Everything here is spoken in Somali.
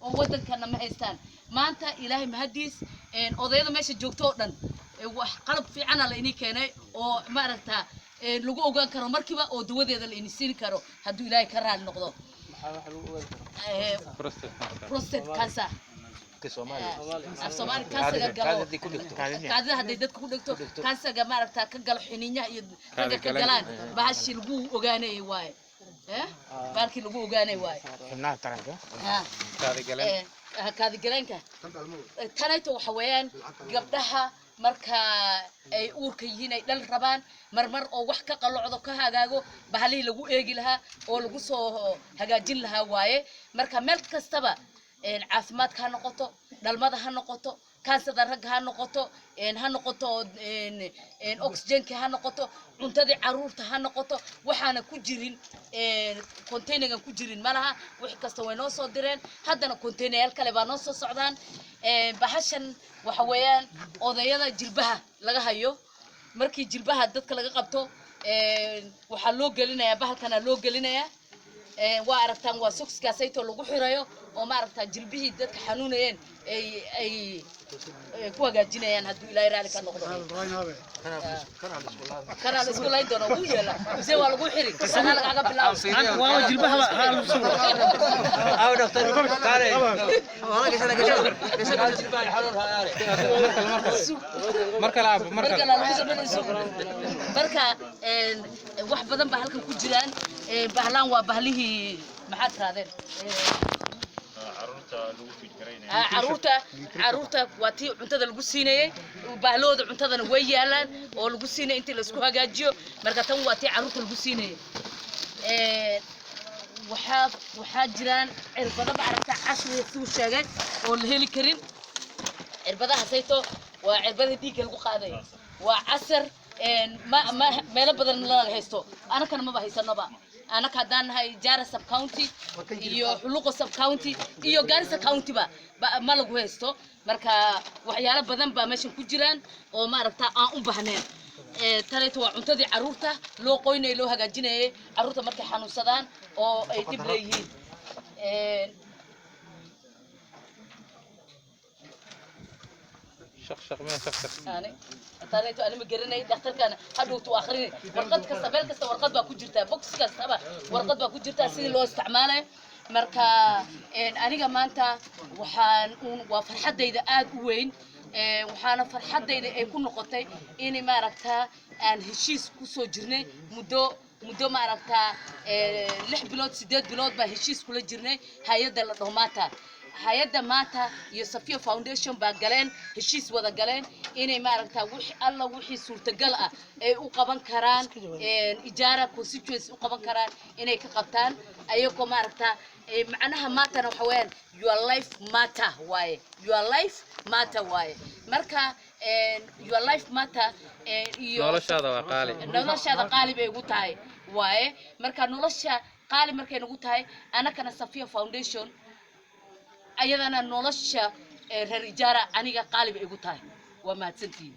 oo waddankana ma haystaan. Maanta Ilaahay mahadiis, odayada meesha joogto oo dhan wax qalab fiicana la inii keenay oo maaragta lagu ogaan karo markiiba oo dawadeeda la ini siin karo hadduu Ilaahay ka raali noqdo. Prostate cancer af Soomaali, kansarka galo kaadida, hadday dadka ku dhegto, kansarka maaragta ka galo xiniinyaha iyo ragga ka galaan, bahashi lagu ogaanayay waaye, bahalkii lagu ogaanay waaye. Xubnaha taranka. Kaadigaleenka. Tanayto waxa weeyaan gabdhaha marka ay uurka yihiin, ay dhal rabaan, marmar oo wax ka qalocdo ka hagaago, bahalihii lagu eegi lahaa oo lagu soo hagaajin lahaa waaye. Marka meel kastaba, caafimaadka ha noqoto, dhalmada ha noqoto, kansada ragga ha noqoto, ha noqoto oxygenka ha noqoto, cuntadii caruurta ha noqoto, waxaana ku jirin containergan ku jirin malaha. Wax kasta way noo soo direen, haddana containeryaal kale baa noo soo socdaan. Bahashan waxa weeyaan odayada jilbaha laga hayo. Markii jilbaha dadka laga qabto, waxaa loo gelinayaa bahalkana loo gelinayaa. Waa aragtaan, waa soxkaasaytoo lagu xirayo oo maaragtaa jilbihii dadka xanuunayeen ay ku hagaajinayaan hadduu Ilaahay raali ka noqdo. Kanaa la isku layn doona, wuu yeela mise waa lagu xiri, anaa lagaaga bilaabo. Waa jilbaha ha lagu sawiro. Aw dhakhtar kaale. Mar kale aabo, mar marka kale. Lagu sameynayso. Marka wax badan baa halkan ku jiraan. Bahlaan waa bahlihii maxaad tirahdeen? Caruurta waa tii cuntada lagu siinayay. Bahlahooda cuntadana way yaalaan oo lagu siinayay intii laisku hagaajiyo. Marka tan waa tii caruurta lagu siinayay. Waxaa jiraan cirbado, ma aragta, casriga siduu sheegay oo la heli karin. Cirbadaha sayto waa cirbada dhiigga lagu qaaday, waa casar. Ma meelo badan laga haysto, anakana maba haysanoba. Anaka haddaan nahay Ijara sub county iyo Xuluqo sub county iyo Garissa county ba ma lagu haysto. Marka waxyaalo badan baa meeshan ku jiraan oo maaragta aan u baahnayn. Tanayto waa cuntadii caruurta loo qoynayay, loo hagaajinayay caruurta markay xanuunsadaan oo ay dhib leeyihiin. Shaq shaq miya, shaq shaq? Ani tanayto ani ma garanay, dhakhtarkana hadhowtu akrinay. Warqad kasta, meel kasta warqad baa ku jirtaa, box kastaba warqad baa ku jirtaa sidii loo isticmaalayo. Marka aniga maanta waxaan uun waa farxaddayda aad u weyn. Waxaana farxaddayda ay ku noqotay in maaragtaa aan heshiis kusoo jirnay muddo maaragtaa 6 bilood, 8 bilood baa heshiis kula jirnay hay-adda la dhaho Maata. Hay-adda Maata iyo Safiya Foundation baa galeen heshiis, wada galeen inay maaragtaa wixii alla wixii suurtagal ah ay u qaban karaan Ijaara constituency u qaban karaan inay ka qabtaan ayagoo maaragtaa macnaha maatana waxa weeyaan "Your life matter" waaye, "Your life matter" waaye. Marka "Your life matter" iyo Noloshaada waa qaali. Noloshaada qaali bay ugu tahay waaye. Marka nolosha qaali markay nagu tahay anakana Safiya Foundation ayadana nolosha reer Ijaara aniga qaali bay igu tahay. Waa mahadsantihiin.